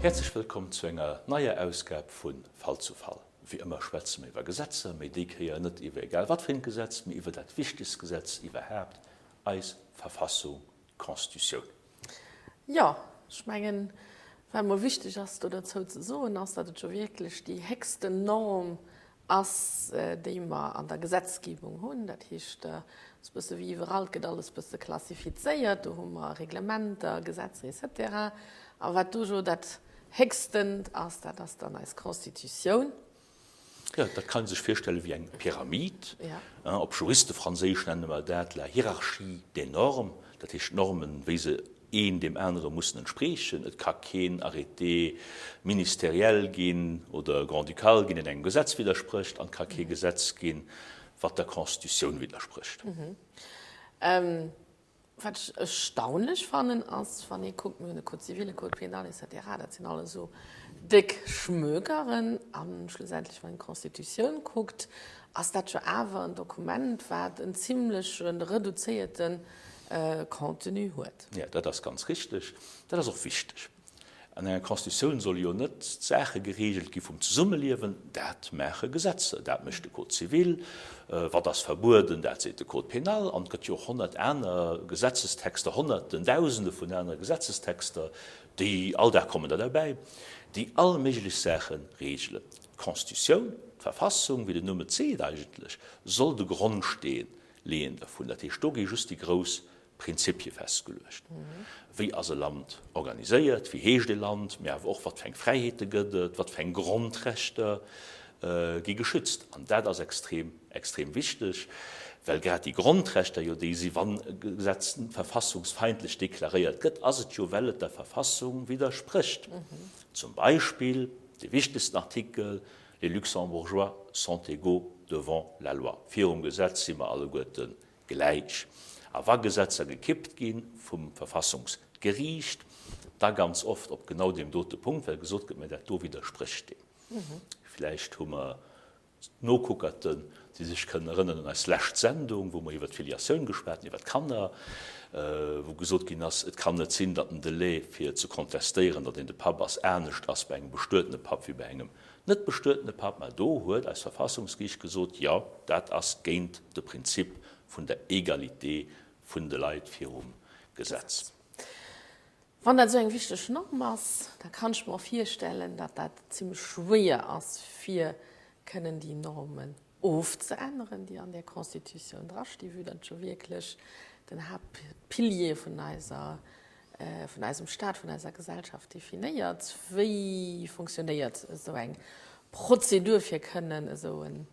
Häerzlech wëllkomm zu enger neier Ausgab vu Fall zu Fall. Wéi ëmmer schwätze mer iwwer Gesetzer, mee déi Kéier net iwwer egal wat fir eent Gesetz, mee iwwer dat wichtegst Gesetz iwwerhaapt, eis Verfassung, d'Constitutioun. Jo, ech mengen, wat emol wichteg ass do derzou ze soen, ass, datt et jo wierklech déi héchsten Norm ass, déi mer an der Gesetzgebung hunn. Dat heescht, et ass e bësse wéi iwwerall, et gëtt alles e bësse klassifizéiert, do hu mer Reglementer, Gesetzer et cetera. A wat do jo dat Héchstent ass, dat ass dann eis Constitutioun. Jo, dat kann ee sech virstelle wéi eng Pyramid. Op Juristefranséisch nenne mer dat la hiérarchie des normes, dat heescht d'Normen, wéi se een deem anere mussen entspriechen. Et ka keen Arrêté ministériel ginn oder grand-ducal ginn, deen engem Gesetz widdersprécht, an et ka kee Gesetz ginn, wat der Constitutioun widdersprécht. Wat ech erstaunlech fannen, ass, wann ee kuckt, mir hunn e Code civil, e Code pénal, et cetera, dat sinn alles esou déck Schmökeren. A schlussendlech, wann een d'Constitutioun kuckt, ass dat jo awer en Dokument, wat en zimlech reduzéierte Contenu huet. Jo, dat ass ganz richteg. Dat ass och wichteg. An enger Constitutioun solle jo net d'Saache gereegelt gi vum Zesummeliewen, dat maache Gesetzer, dat mécht de Code civil, wat ass verbueden, dat seet de Code pénal, an et gëtt jo och 100 aner Gesetzestexter, Honnerten, Dausende vun anere Gesetzestexter, déi, all Dag kommen der derbäi, déi all méiglech Saache reegelen. D'Constitutioun, d'Verfassung, wéi den Numm et seet eigentlech, soll de Grondsteen leeën dervun. Dat heescht, do gi just déi grouss Prinzipie festgeluecht. Wéi ass e Land organiséiert, wéi heescht e Land, mee awer och wat fir eng Fräiheete gëtt et, wat fir eng Grondrechter gi geschützt. An dat ass extrem, extrem wichteg, well grad déi Grondrechter jo déi si wann e Gesetz verfassungsfeindlech deklaréiert gëtt, ass et jo well et der Verfassung widdersprécht. Zum Beispill dee wichtegsten Artikel, Les Luxembourgeois sont égaux devant la loi. Virum Gesetz si mer alleguerte Gläich. A wa Gesetzer gekippt gi vum Verfassungsgeriicht, da ganz oft op genau deem dote Punkt, well gesot gëtt, mä dat do widdersprécht deem. Vläicht hu mer Nokuckerten, déi sech kënnen erënneren un eis lescht Sendung, wou mer iwwert d'Filiatioun geschwat hunn, iwwert d'Kanner, wou gesot ginn ass, et kann net sinn, datt den Delai fir ze kontestéieren, datt een de Papp ass, anescht ass bei engem bestuetene Papp wéi bei engem Net bestuetene Papp, mä do huet eist Verfassungsgeriicht gesot, jo, dat ass géint de Prinzip vun der Egalité vun de Leit virum Gesetz. Wann dat esou eng wichteg Norm ass, da kann ech mer och virstellen, datt dat zimlech schwéier ass, fir kënnen déi Normen ofzeänneren, déi an där Constitutioun drastinn, vue datt jo wierklech den Haaptpilier vun eiser, vun eisem Stat, vun eiser Gesellschaft definéiert. Wéi funktionéiert esou eng Prozedur, fir kënnen esou en,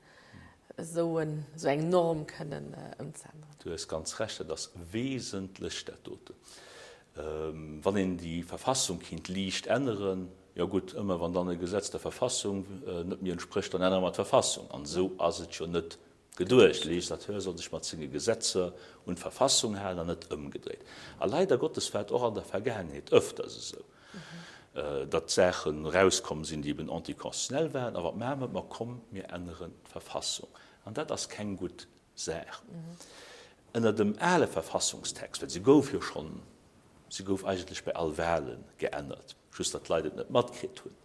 esou en, esou eng Norm kënnen ëmzeänneren? Du hues ganz Recht, dat ass wesentlech, dat doten. Wann een déi Verfassung kinnt liicht änneren, jo gutt, ëmmer wann dann e Gesetz der Verfassung net méi entsprécht, dann ännere mer d'Verfassung. An esou ass et jo net geduecht. De Legislateur soll sech mat senge Gesetzer un d'Verfassung halen an net ëmgedréit. A leider Gottes war et och an der Vergaangenheet ëfters esou, datt Saachen erauskomm sinn, déi eben anticonstitutionnel waren. A wat maache mer? Ma komm, mir änneren d'Verfassung. An dat ass keng gutt Saach. Ënner dem ale Verfassungstext, well se gouf jo schonn, se gouf eigentlech bei all Wahle geännert, just datt d'Leit et net matkritt hunn,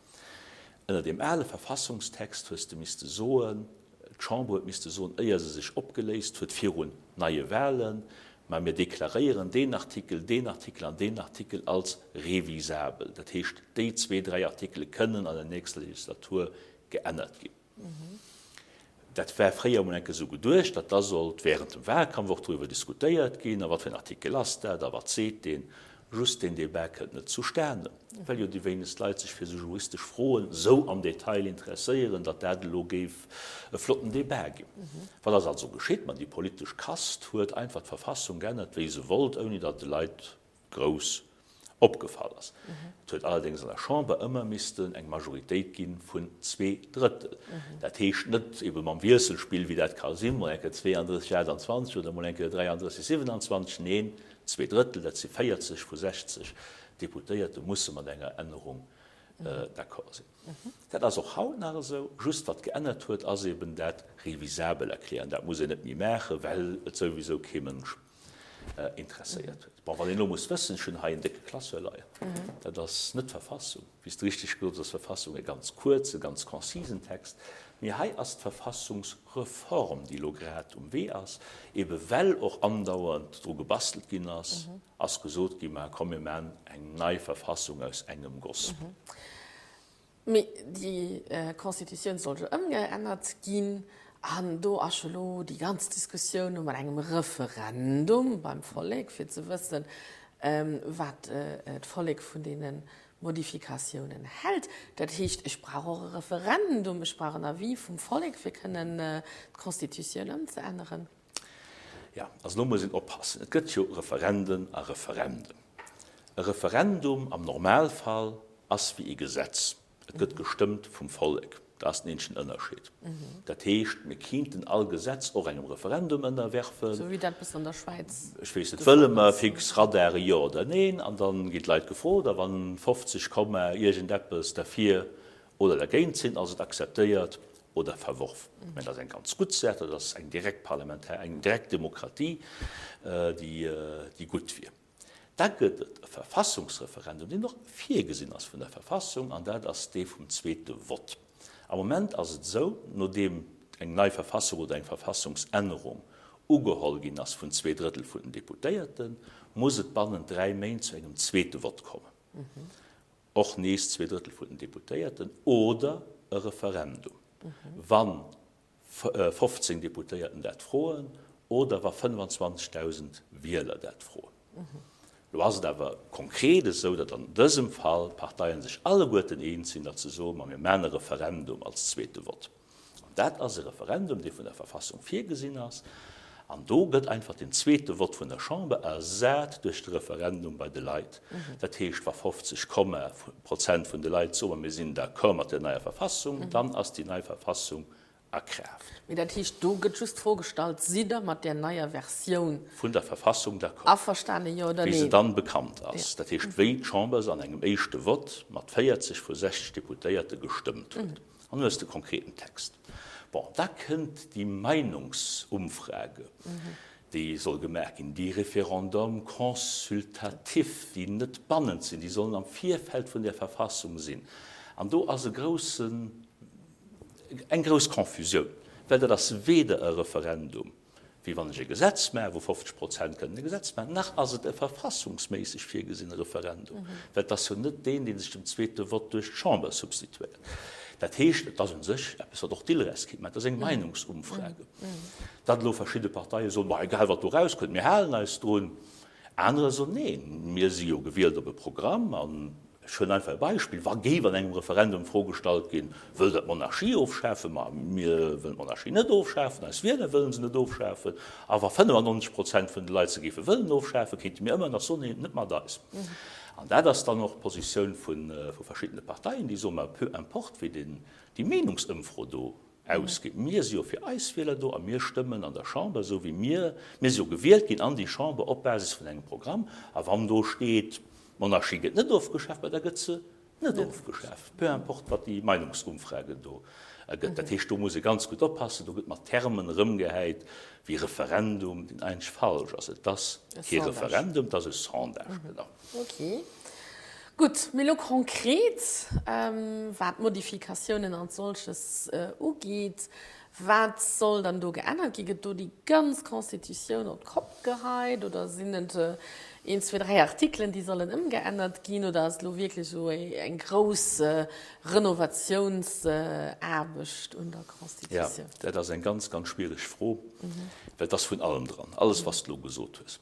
ënner deem ale Verfassungstext hues de misste soen, d'Chamber huet misste soen, éier se sech opgeléist huet virun neie Wahlen, ma mir deklaréieren deen Artikel, deen Artikel an deen Artikel als revisabel. Dat heescht, déi zwee, dräi Artikele kënnen an der nächster Legislatur geännert ginn. Dat war fréier emol enke sou geduecht, datt da sollt während dem Wahlkampf och doriwwer diskutéiert ginn, a wat fir en Artikel ass dat a wat seet deen. Just deen Débat kënnt net zustane, well jo déi wéinegst Leit sech fir esou juristesch Froen esou am Detail interesséieren, datt dat elo géif e flotten Débat ginn. Wat ass also geschitt? Ma déi politesch Kast huet einfach d'Verfassung geännert, wéi se wollt, ouni datt de Leit grouss opgefall ass. Et huet allerdéngs an der Chamber ëmmer missten eng Majoritéit gi vun zwee Drëttel. Dat heescht net ebe mam Wiesselspill, wéi dat ka sinn, mol eng Kéier 32, 28 oder mol eng Kéier 33, 27. Neen, zwee Drëttel, dat si 40 vu 60 Deputéierte musse mat enger Ännerung d'accord sinn. Dat ass och haut nach esou. Just wat geännert huet, ass eben dat revisabel erklären. Dat muss een net méi maachen, well et souwisou kee Mënsch. Interesséiert huet. Bon, wann een elo muss wëssen, ech hunn hei en décke Classeur leien, dat ass net d'Verfassung. Wéi s de richteg gesot hues, ass d'Verfassung e ganz kuerze, ganz concisen Text. Mee hei ass d'Verfassungsreform, déi elo grad um Wee ass, ebe well och andauernd dru gebastelt ginn ass, ass gesot ginn, ma komm mir maachen eng nei Verfassung aus engem Goss. Mee déi Constitutioun soll jo ëmgeännert ginn an do ass jo elo déi ganz Diskussioun mat engem Referendum beim Vollek, fir ze wëssen, wat d'Vollek vun deene Modifikatiounen hält. Dat heescht, ech brauch och e Referendum, ech brauch en Avis vum Vollek, fir kënnen d'Constitutioun ëmzeänneren. Jo, also elo muss een oppassen. Et gëtt jo Referenden a Referenden. E Referendum am Normalfall ass wéi ee Gesetz, et gëtt gestëmmt vum Vollek. Dat ass den eenzegen Ënnerscheed. Dat heescht, mir kinnten all Gesetz och engem Referendum ënnerwerfen. Esou wéi dat bëssen an der Schwäiz Ech weess net, wëlle mer fix Radare, jo oder neen? An da ginn d'Leit gefrot, a wann 50 Komma iergendeppes derfir oder dergéint sinn, ass et akzeptéiert oder verworf. Mä dat ass eng ganz gutt Saach, dat ass eng direkt parlamentar, eng direkt Demokratie, déi gutt wier. Da gëtt et e Verfassungsreferendum, deen och virgesinn ass vun der Verfassung, an dat ass dee vum zweete Vott. Am Moment ass et esou, nodeem eng nei Verfassung oder eng Verfassungsännerung ugeholl ginn ass vun zweedrëttel vun den Deputéierten, muss et bannent dräi Méint zu engem zweete Vott kommen, och nees zweedrëttel vun den Deputéierten, oder e Referendum, wann 15 Deputéierten dat froen oder wa 25.000 Wieler dat froen. Elo ass et awer konkret esou, datt an dësem Fall d'Parteien sech alleguerten eens sinn, datt se soen, ma mir maachen e Referendum als zweete Vott. An dat ass e Referendum, dee vun der Verfassung virgesinn ass. An do gëtt einfach den zweete Vott vun der Chamber ersat duerch de Referendum bei de Leit. Dat heescht, wa 50 Komma Prozent vun de Leit soen, mir sinn d'accord mat der neier Verfassung, dann ass déi nei Verfassung a Kraaft. Mee dat heescht, do gëtt just d'Fro gestallt, Sidd Der mat där neier Versioun. Vun der Verfassung d'accord? Averstane, jo oder neen? Wéi se dann bekannt ass. Dat heescht, wéi d'Chamber se an engem éischte Vott mat 40 vu 60 Deputéierte gestëmmt huet. An hues de konkreten Text. Bon, da kënnt déi Meinungsumfrage, déi soll gemaach ginn, déi Référendum consultatif, déi net bannend sinn, déi sollen am Virfeld vun där Verfassung sinn. An do ass e groussen, eng grouss Confusioun, well dat ass weder e Referendum, wéi wann ech e Gesetz maachen, wou 50 Prozent kënnen e Gesetz maachen, nach ass et e verfassungsméisseg virgesinne Referendum, well et ass jo net deen, dee sech dem zweete Vott duerch d'Chamber substituéiert. Dat heescht, et ass u sech eppes, wat och d'ILRES kéint maachen, et ass eng Meinungsumfrage. Datt elo verschidde Parteie soen, Ma egal wat do erauskënnt, mir halen eis drun. Anerer soen, Neen, mir si jo gewielt op e Programm an Ech huelen einfach e Beispill, Wa géif an engem Referendum d'Fro gestallt ginn, Wëllt Der d'Monarchie ofschafen? Ma mir wëllen d'Monarchie net ofschafen, eis Wieler wëllen se net ofschafen. A wa 95 Prozent vun de Leit se géife wëllen ofschafen, kéinte mir ëmmer nach soen, Nee, net mat eis. An dat ass dann och d'Positioun vu verschiddene Parteien, déi soen, Ma peu importe, wéi déi Meenungsëmfro do Ausgeet. Mir si jo fir eis Wieler do a mir stëmmen an der Chamber esou wéi mir, mir si jo gewielt ginn an déi Chamber op Basis vun engem Programm a wann do steet, d'Monarchie gëtt net ofgeschaaft, ma da gëtt se net ofgeschaaft, peu importe wat déi Meinungsumfrage do ergëtt. Dat heescht, do muss ee ganz gutt oppassen, do gëtt mat Termen erëmgehäit wéi Referendum, deen eigentlech falsch ass. Et ass kee Referendum, et ass e Sondage, genau. Ok. Gutt, mee elo konkret, wat d'Modifikatiounen als solches ugeet, wat soll dann do geännert ginn? Gëtt do déi ganz Constitutioun op d'Kopp geheit oder sinn et een, zwee, dräi Artikelen, déi sollen ëmgeännert ginn oder ass et elo wierklech esou eng grouss Renovatiounsaarbecht un der Constitutioun? Jo, dat ass eng ganz, ganz schwiereg Fro, well et ass vun allem dran, alles wat s de elo gesot hues.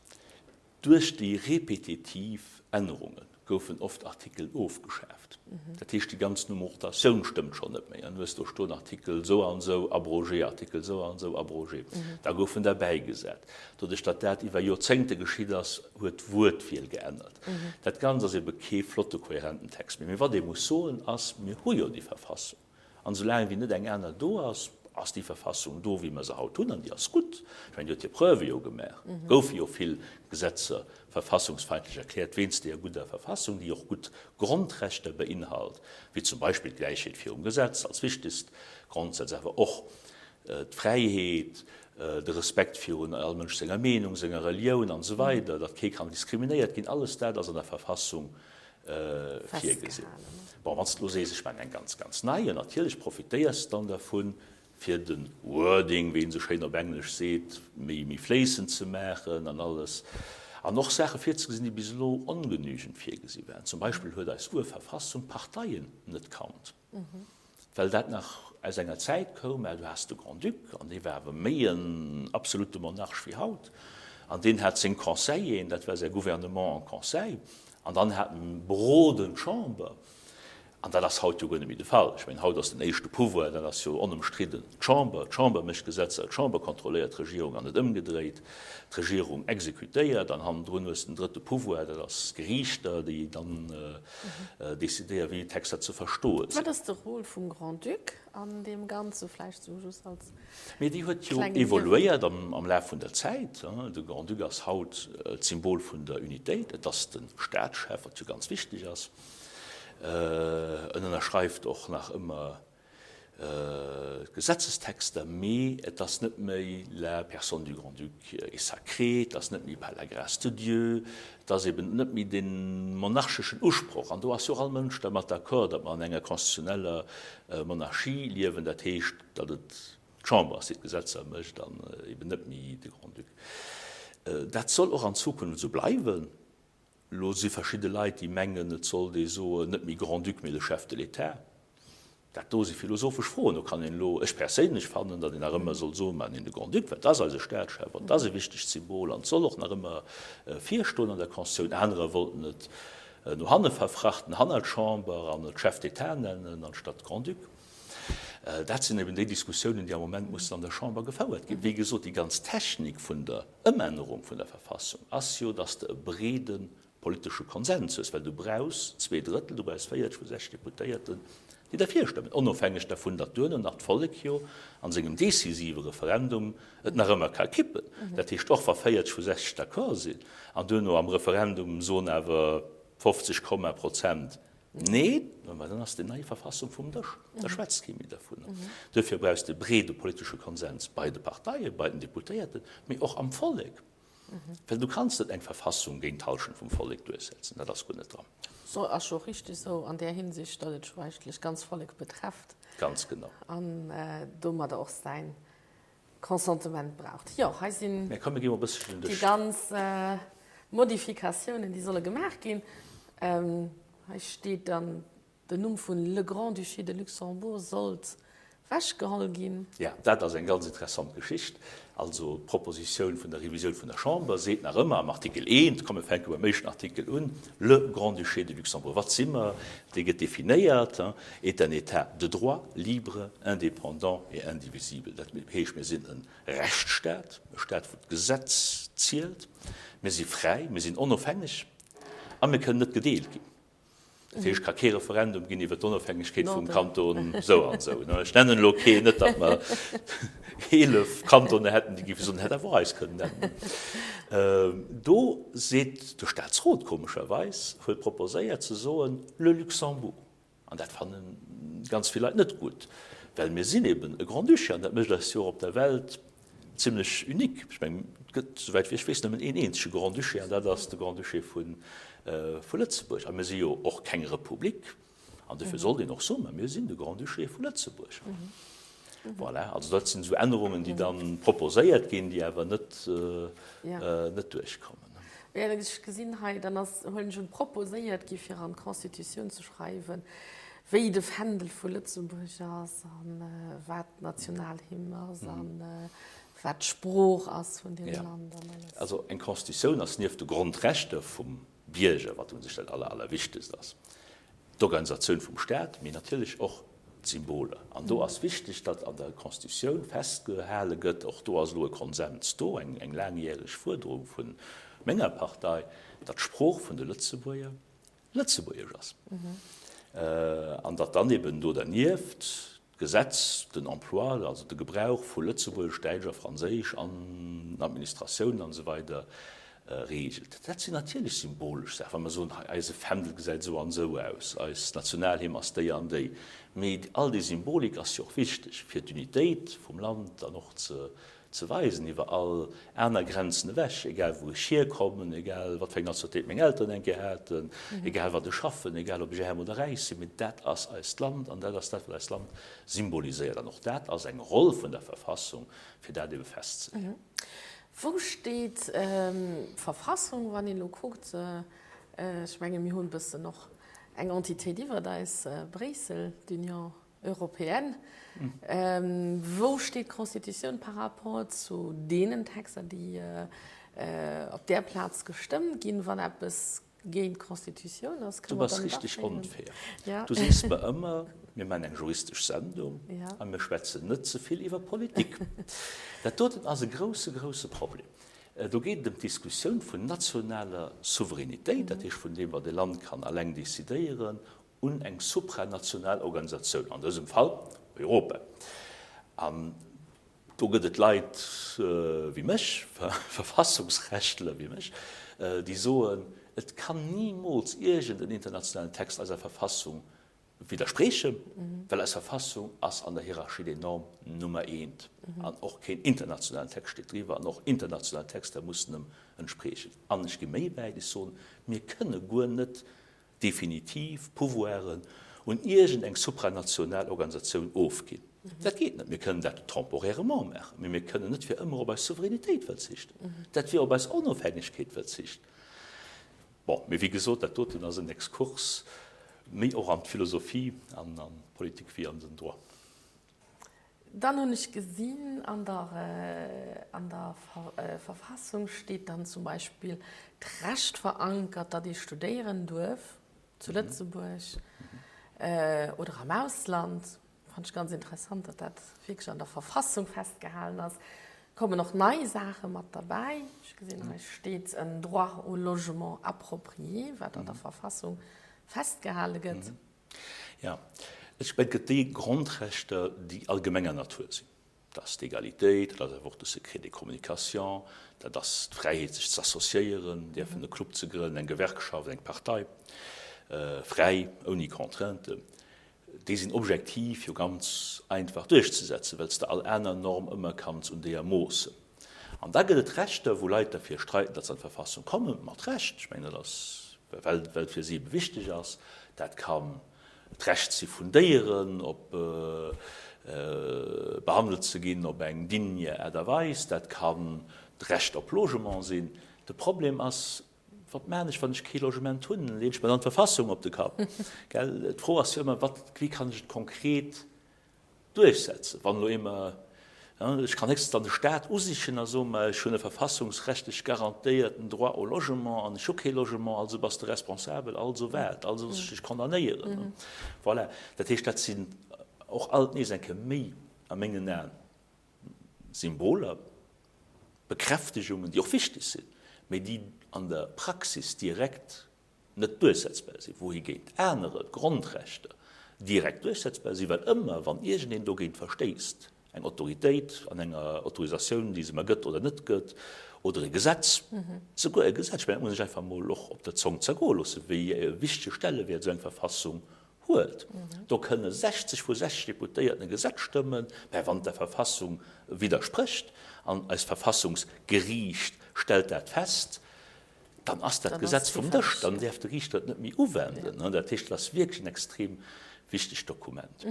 Duerch déi repetitiv Ännerunge goufen oft Artikelen ofgeschaaft. Dat heescht, déi ganz Numerotatioun stëmmt schonn net méi. Dann hues do stoen Artikel esou an esou abrogé, Artikel esou an esou abrogé. Da goufen der bäigesat. Doduerch datt dat iwwer Joerzéngte geschitt ass, huet d'Wuertwiel geännert. Dat Ganzt ass ebe kee flotte kohärenten Text méi. Mee wat ee muss soen ass, Mir hu jo déi Verfassung. An esoulaang wéi net eng aner do ass, ass déi Verfassung do, wéi mer se haut hunn, an déi ass gutt. Ech mengen, déi huet hir Preuve jo gemaach. Et goufe jo vill Gesetzer verfassungsfeindlech erkläert wéinst deeër gudder Verfassung, déi och gutt Grondrechter beinhalt, wéi zum Beispill d'Gläichheet virum Gesetz als wichtegst Grondsaz, awer och d'Fräiheet. De Respekt virun all Mënsch senger Meenung, senger Relioun an esou weider, datt kee kann diskriminéiert ginn, alles dat ass an der Verfassung virgesinn. Bon, wann s de elo sees, ech maachen eng ganz, ganz nei, jo natierlech profitéiers de dann dervun, fir de Wording, wéi een esou schéin op Englesch seet, méi, méi fléissend ze maachen an alles. An och Saache virzegesinn, déi bis elo ongenügend virgesi waren. Zum Beispill huet eis Urverfassung d'Parteien net kannt. Well dat nach aus enger Zäit koum, mä du has de Grand-Duc, an dee war awer méi en absolute Monarch wéi haut, an deen hat seng Conseilleren, dat war säi Gouvernement en conseil, an dann hat en berodend Chamber, an dat ass haut jo guer net méi de Fall. Ech mengen, haut ass den éischte Pouvoir, dat ass jo onëmstridden d'Chamber. D'Chamber mécht Gesetzer, d'Chamber kontrolléiert d'Regierung an net ëmgedréit. D'Regierung exekutéiert, an hannendrun hues de den drëtte Pouvoir, dat ass d'Geriichter, déi dann Decidéier wéi Texter ze verstoen sinn. Wat ass de Rôle vum Grand-Duc an deem Ganze, vläicht sou just als Mee déi huet jo kleng evoluéiert am Laf vun der Zäit. De Grand-Duc ass haut d'Symbol vun der Unitéit. Et ass de Staatschef, wat jo ganz wichteg ass. En ënnerschreift och nach ëmmer Gesetzestexter, mee et ass net méi la personne du Grand-Duc est sacrée, et ass net méi par la grâce de Dieu, et ass eben net méi dee monarcheschen Usproch. An do ass jo och all Mënsch dermat d'accord, datt mer an enger constitutioneller Monarchie liewen, dat heescht, datt et d'Chamber ass, déi d'Gesetzer mécht an eben net méi de Grand-Duc. Dat soll och an Zukunft esou bleiwen. Elo si verschidde Leit, déi mengen, et sollt ee soen, net méi Grand-Duc, mee le Chef de l'État. Dat do si philosophesch Froen. Do kann een elo, ech perséinlech fannen, datt een nach ëmmer soll soen, mä neen, de Grand-Duc, well et ass eise Staatschef an et ass e wichtegt Symbol an et soll och nach ëmmer virstoen an der Constitutioun. Anerer wollten et no hanne verfrachten, hanner d'Chamber an et Chef d'État nennen anstatt Grand-Duc. Dat sinn eben déi Diskussiounen, déi am Moment mussen an der Chamber gefouert ginn. Wéi gesot, déi ganz Technik vun der Ëmännerung vun der Verfassung ass jo, dass de e breede politesche Konsens hues, well du brauchs zweedrëttel, du brauchs 40 vu 60 Deputéierten, déi derfir stëmmen, onofhängeg dervun, datt duerno nach d'Vollek jo a sengem decisive Referendum et nach ëmmer ka kippen. Dat heescht, och wa 40 vu 60 d'accord sinn an duerno am Referendum soen awer 50 Komma Prozent Nee, mä dann ass déi nei Verfassung vum Dësch, da schwätzt kee méi dervun. Duerfir brauchs de e breede politesche Konsens bei de Parteien, bei den Deputéierten, mee och am Vollek. Well du kanns net eng Verfassung géint d'Hallschent vum Vollek duerchsetzen, dat ass guer net dran. So ass jo richtig esou an där Hinsicht, datt et jo eigentlech d'ganz Vollek betrefft. Ganz genau. An domadder och säin Consentement braucht. Jo, hei sinn déi ganz Modifikatiounen, déi solle gemaach ginn. Hei steet dann, den Numm vun Le Grand-Duché de Luxembourg sollt wechgeholl ginn. Jo, dat ass eng ganz interessant Geschicht. Also d'Propositioun vun der Revisioun vun der Chamber seet nach ëmmer am Artikel eent, komm mir fänke beim éischten Artikel un, Le Grand-Duché de Luxembourg, wat si mer? Dee gëtt definéiert, est un État de droit, libre, indépendant et indivisible. Dat heescht, mir sinn e Rechtsstaat, e Staat, wou d'Gesetz zielt. Mir si fräi, mir sinn onofhängeg a mir kënnen net gedeelt ginn. Dat heescht, et ka kee Referendum ginn iwwer d'Onofhängegkeet vum Kanton esou an esou. Ech nennen elo keen, net datt mer 11 Kantone hätten, déi géife soen, hätt awer och eis kënnen nennen. Do seet de Staatsrot komescherweis, huet proposéiert ze soen, le Luxembourg. An dat fanne ganz vill Leit net gutt, well mir sinn eben e Grand-Duché an dat mécht eis jo och op der Welt Zimlech unique. Ech mengen, et gëtt, souwäit wéi ech weess, nëmmen een eenzege Grand-Duché, an dat ass de Grand-Duché vu Lëtzebuerg. A mir si jo och keng Republik, an dofir sollt een och soen, ma mir sinn de Grand-Duché vu Lëtzebuerg. Voilà, also dat sinn esou Ännerungen, déi da proposéiert ginn, déi awer net duerchkommen. Jo, ech gesinn hei, dann ass, huelen ech un, proposéiert gi fir an d'Constitutioun ze schreiwen, wéi de Fändel vu Lëtzebuerg ass a wat d'Nationalhymn ass a wat d'Sprooch ass vun deem Land an alles. Also eng Constitutioun ass nieft de Grondrechter vum Bierger, wat u sech dat aller, allerwichtegst ass, d'Organisatioun vum Staat, mee natierlech och d'Symboler. An do ass wichteg, datt an der Constitutioun festgehale gëtt, och do ass elo e Konsens do, eng laangjäreg Fuerderung vu menger Partei, datt d'Sprooch vun de Lëtzebuerger Lëtzebuergesch ass. An datt dann eben do dernieft d'Gesetz den Emploi, also de Gebrauch vu Lëtzebuergesch, Däitsch a Franséisch an Administratiounen an esou weider reegelt. Dat sinn natierlech symbolesch Saachen, wa mer soen, hei eise Fändel gesäit esou an esou aus, eis Nationalhymn ass déi an déi. Mee all déi Symbolik ass jo och wichteg, fir d'Unitéit vum Land dann och ze. ze weisen, iwwer all aner Grenzen ewech, egal wou ech hierkommen, egal wat fir eng Nationalitéit meng Elteren eng Kéier haten, egal wat ech schaffen, egal ob ech aarm oder räich sinn, mee dat ass eist Land an dat ass dat, wat eist Land symboliséiert. An och dat ass eng Roll vun der Verfassung, fir dat ebe festzeleeën. Wou steet d'Verfassung, wann een elo kuckt, ech menge mir hunn e bëssen och eng Entitéit iwwert eis, Bréissel, d'Union Européenne. Wou steet d'Constitutioun par rapport zu deenen Texter, déi op där Plaz gestëmmt ginn? Wann eppes géint d'Constitutioun ass, Du bass richteg onfair. Du sees mer ëmmer, mir maachen eng juristesch Sendung a mir schwätzen net ze vill iwwer Politik. Dat doten ass e grousse, grousse Problem. Do geet et ëm d'Diskussioun vun nationaler Souveränitéit, dat heescht vun deem, wat e Land kann alleng decidéieren, un eng supranational Organisatioun, an dësem Fall Europa. An do gëtt et Leit wéi mech, Verfassungsrechtler wéi mech, déi soen, et kann nimools iergend en internationalen Text eiser Verfassung widderspriechen, well eis Verfassung ass an der Hierarchie des normes Nummer eent. An och keen internationalen Text steet driwwer an och international Texter mussen em entspriechen. An ech gi méi wäit, ech soen, mir kënne guer net definitiv Pouvoiren un iergend eng supranational Organisatioun ofginn. Dat geet net. Mir kënnen dat temporairement maachen, mee mir kënnen net fir ëmmer op eis Souveränitéit verzichten. Dat wier op eis Onofhängegkeet verzichten. Bon, mee wéi gesot, dat doten ass en Exkurs méi och an d'Philosophie an an d'Politik wéi an den Droit. Dann hunn ech gesinn, an der, an der Verfassung steet dann zum Beispill d'Recht verankert, datt ee studéieren duerf zu Lëtzebuerg oder am Ausland. Fand ech ganz interessant, datt dat wierklech an der Verfassung festgehalen ass. Kommen och nei Saache mat derbäi. Ech gesinn, hei steet en Droit au logement approprié, wat an der Verfassung festgehale gëtt. Jo, ech mengen, et gëtt déi Grondrechter, déi allgemenger Natur sinn. Dat ass d'Egalitéit, dat ass awer och de Secret des communications, dat ass d'Fräiheet, sech z'associéieren, däerfen e Club ze grënnen, eng Gewerkschaft, eng Partei, fräi, ouni Contrainten. Déi sinn objektiv jo ganz einfach duerchzesetzen, well s de all aner Norm ëmmer kanns un deeër moossen. An da gëtt et Rechter, wou Leit derfir streiten, datt se an d'Verfassung kommen, mat Recht, ech mengen, dat ass, well et fir si ebe wichteg ass. Dat kann d'Recht si vun Déieren, op behandelt ze ginn op eng digne Aart a Weis, dat kann d'Recht op Logement sinn. De Problem ass, Wat maachen ech, wann ech kee Logement hunn? Leeën ech mer dann d'Verfassung op de Kapp? Gell? D'Fro ass jo ëmmer, wat, wéi kann ech et konkret duerchsetzen? Wann elo ee mer, ech kann héchstens dann de Staat usichen a soen, ma ech hunn e verfassungsrechtlech garantéierten Droit au logement an ech hu kee Logement, also bass de responsabel, also wat? Also looss ech dech condamnéieren. Voilà. Dat heescht, dat sinn och alt nees eng Kéier méi a mengen Aen Symboler, Bekräftegungen, déi och wichteg sinn, mä déi an der Praxis direkt net duerchsetzbar sinn, wouhigéint anere Grondrechter direkt duerchsetzbar sinn, well ëmmer wann iergendeen dogéint verstéisst, eng Autoritéit an enger Autorisatioun, déi se mer gëtt oder net gëtt, oder e Gesetz, souguer e Gesetz, ech mengen, dat muss een sech einfach emol och op der Zong zergoe loossen, wéi e wichtege Stellewäert esou eng Verfassung huet. Do kënne 60 vu 60 Deputéierten e Gesetz stëmmen, mä wann et der Verfassung widdersprécht, an eist Verfassungsgeriicht stellt dat fest, dann ass dat Gesetz vum Dësch, dann däerf de Riichter et net méi uwenden. Dat heescht, et ass wierklech en extrem wichtegt Dokument.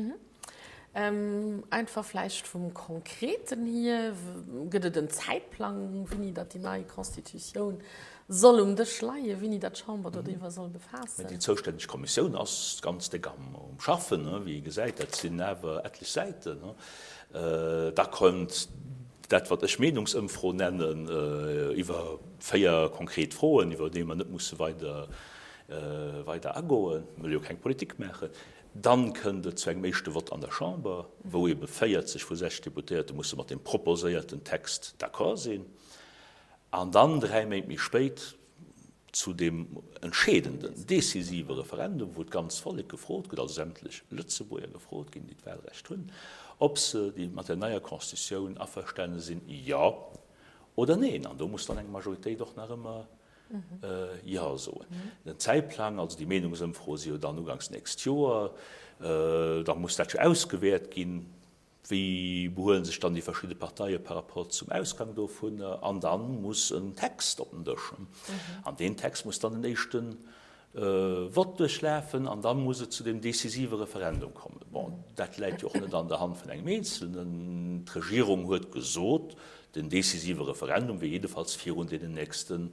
Einfach vläicht vum Konkreten hier, Gëtt et en Zäitplang, wéini datt déi nei Constitutioun soll um Dësch leien, wéini datt d'Chamber doriwwer soll befaassen? Déi zoustänneg Kommissioun ass ganz déck am Schaffen, wéi ee gesäit. Dat sinn awer etlech Säiten. Da kënnt dat, wat ech Meenungsëmfro nennen, iwwer 4 konkret Froen, iwwer déi mer net musse weider agoen. Mir wëlle jo keng Politik maachen. Dann kënnt et zu engem éischte Vott an der Chamber, wou ebe 40 vu 60 Deputéierte musse mat dem proposéierten Text d'accord sinn. An dann, dräi Méint méi spéit, zu deem entscheedenden, decisive Referendum, wou d'ganzt Vollek gefrot gëtt, also sämtlech Lëtzebuerger gefrot ginn, déi d'Wahlrecht hunn, ob se mat der neier Constitutioun averstane sinn, jo oder neen. An do muss dann eng Majoritéit och nach ëmmer Jo soen. Den Zäitplang, also déi Meenungsëmfroe si jo dann uganks nächst Joer, da muss dat jo ausgewäert ginn. Wéi behuelen sech dann déi verschidde Parteie par rapport zum Ausgang dovunner? An da muss en Text op den Dësch. An deen Text muss dann en éischte Vott duerchlafen an da muss et zu deem decisive Referendum kommen. Bon, dat läit jo och net an der Hand vun engem Eenzelnen. D'Regierung huet gesot, den decisive Referendum wier jiddefalls virun deenen nächste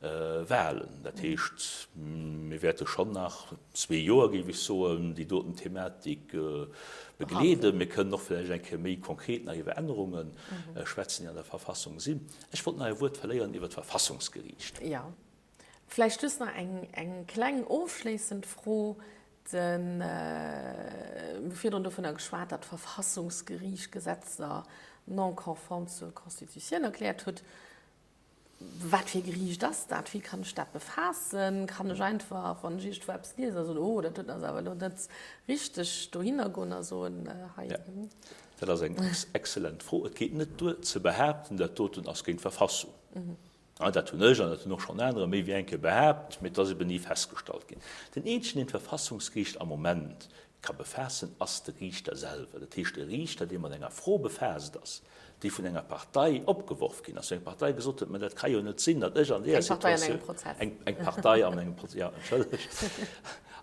Wahlen. Dat heescht, mir wäerte schonn nach zwee Joer, géif ech soen, déi doten Thematik begleeden. Mir kënnen och vläicht eng Kéier méi konkret nach iwwer Ännerunge schwätzen, déi an der Verfassung sinn. Ech wollt nach e Wuert verléieren iwwer d'Verfassungsgeriicht. Jo, vläicht just nach eng kleng ofschléissend Fro. Mir hu virdrun dovunner geschwat, datt d'Verfassungsgeriicht Gesetzer non conforme zur Constitutioun erkläert huet. Wat fir e Geriicht ass dat? Wéi kann ech dat befaassen? Kann ech einfach, wann ech iergendwou eppes liesen, a soen, oh, dat doten ass awer elo net richteg, dohinner goen a soen, hei. Jo, dat ass eng exzellent Fro. Et geet net duer ze behaapten, dat doten ass géint d'Verfassung. Dat hunn ech an dat hunn och schonn anerer méi wéi eng Kéier behaapt, mee et ass eben ni festgestallt ginn. Den eenzegen, deen d'Verfassungsgeriicht am Moment ka befaassen, ass de Riichter selwer. Dat heescht, e Riichter, dee mat enger Fro befaasst ass, déi vun enger Partei opgeworf ginn ass, wou eng Partei gesot huet, mä dat ka jo net sinn, datt ech an deeër Situatioun, eng Partei an engem Prozess, jo, entschëllegt,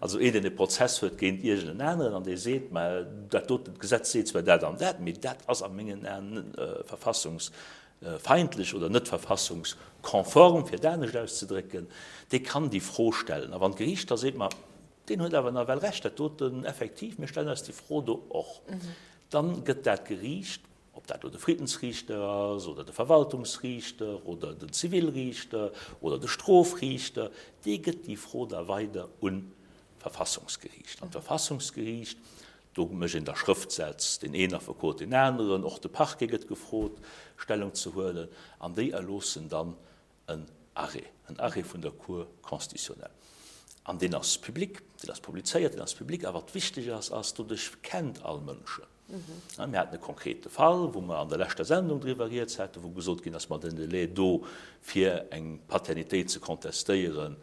also een, deen e Prozess huet géint iergend en aneren an dee seet, mä dat doten Gesetz seet zwar dat an dat, mee dat ass a mengen Aen verfassungsfeindlech oder net verfassungskonform, fir et anescht auszedrécken, dee kann déi Fro stellen. A wann d'Geriicht da seet, ma Deen huet awer nawell Recht, dat doten, effektiv, mir stellen eis déi Fro do och. Dann gëtt dat Geriicht, ob dat elo de Friddensriichter ass oder de Verwaltungsriichter oder den Zivilriichter oder de Strofriichter, dee gëtt déi Fro da weider un d'Verfassungsgeriicht. An d'Verfassungsgeriicht, do mécht een da Schrëftsätz, deen een Affekot deen aneren, och de Parquet gëtt gefrot, Stellung ze huelen, an déi erloossen dann en Arrêt, en Arrêt vun der Cour constitutionnelle. An deen ass public, deen ass publizéiert, deen ass public. A wat wichteg ass, ass, doduerch kennt all Mënsch en. Mir haten e konkrete Fall, wou mer an der leschter Sendung driwwer rieds haten, wou gesot ginn ass, ma den Delai do, fir eng Paternitéit ze contestéieren,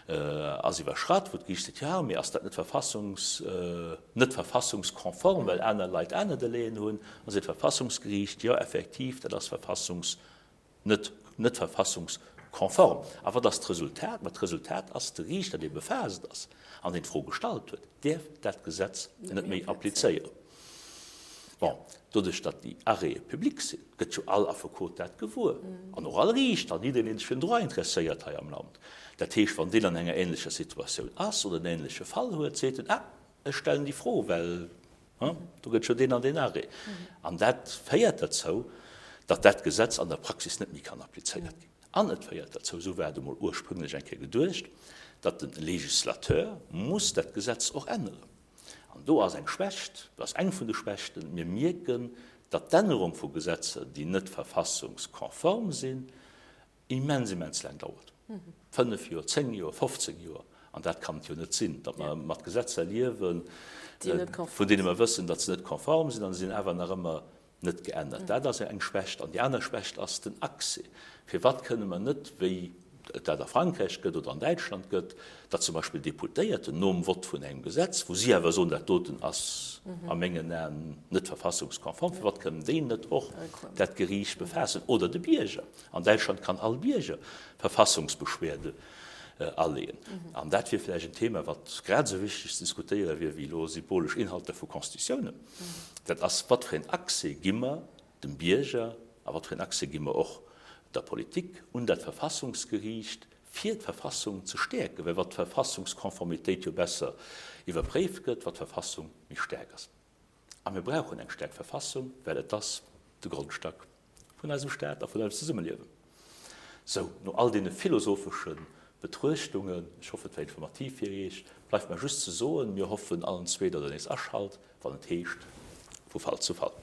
ass iwwerschratt, wou d'Geriicht seet, jo, mee ass dat net verfassungs-, net verfassungskonform, well aner Leit aner Delaien hunn? Da seet d'Verfassungsgeriicht, jo, effektiv, dat ass verfassungs-, Net net verfassungskonform. A wat ass d'Resultat? Ma d'Resultat ass, de Riichter, dee befaasst ass an deen d'Fro gestallt huet, däerf dat Gesetz net méi applizéieren. Bon, doduerch datt déi Arrêtë public sinn, gëtt jo all Affekot dat gewuer an och all Riichter an jiddereen, dee sech fir den Droit interesséiert hei am Land. Dat heescht, wann deen an enger ähnlecher Situatioun ass oder en ähnleche Fall huet, seet en, Ah, ech stellen déi Fro, well Do gëtt jo deen an deen Arrêt. An dat féiert derzou, datt dat Gesetz an der Praxis net méi kann applizéiert ginn. An et féiert derzou, esou war et emol ursprünglech eng Kéier geduecht, datt de Législateur muss dat Gesetz och änneren. An do ass eng Schwächt, do ass eng vun de Schwächten, mir mierken, datt d'Ännerung vu Gesetzer, déi net verfassungskonform sinn, immens, immens laang dauert, 5 Joer, 10 Joer, 15 Joer, an dat kann et jo net sinn, datt mer mat Gesetzer liewen, vun deene mer wëssen, datt se net konform sinn, an se sinn awer nach ëmmer net geännert. Dat ass eng Schwächt. An déi aner Schwächt ass den Accès. Firwat kënne mer net, wéi et dat a Frankräich gëtt oder an Däitschland gëtt, datt zum Beispill Deputéierten nom Vott vun engem Gesetz, wou si awer soen, dat doten ass a mengen Aen net verfassungskonform, firwat kënnen déi net och dat Geriicht befaassen oder de Bierger? An Däitschland kann all Bierger Verfassungsbeschwerde aleeën. An dat wier vläicht en Thema, wat grad esou wichteg ze diskutéiere wier wéi elo symbolesch Inhalter vu Constitutiounen. Dat ass, Wat fir een Accès gi mer dem Bierger a wat fir een Accès gi mer och der Politik un dat Verfassungsgeriicht, fir d'Verfassung ze stäerken? Well wat d'Verfassungskonformitéit jo besser iwwerpréift gëtt, wat d'Verfassung méi staark ass. A mir brauchen eng staark Verfassung, well et ass de Grondstack vun eisem Staat a vun eisem Zesummeliewen. Sou, no all deene philosophesche Betruechtungen, ech hoffen et war informativ fir Iech, bleift mer just ze soen, mir hoffen allen zwee, datt Der nees aschalt, wann et heescht, Vu Fall zu Fall.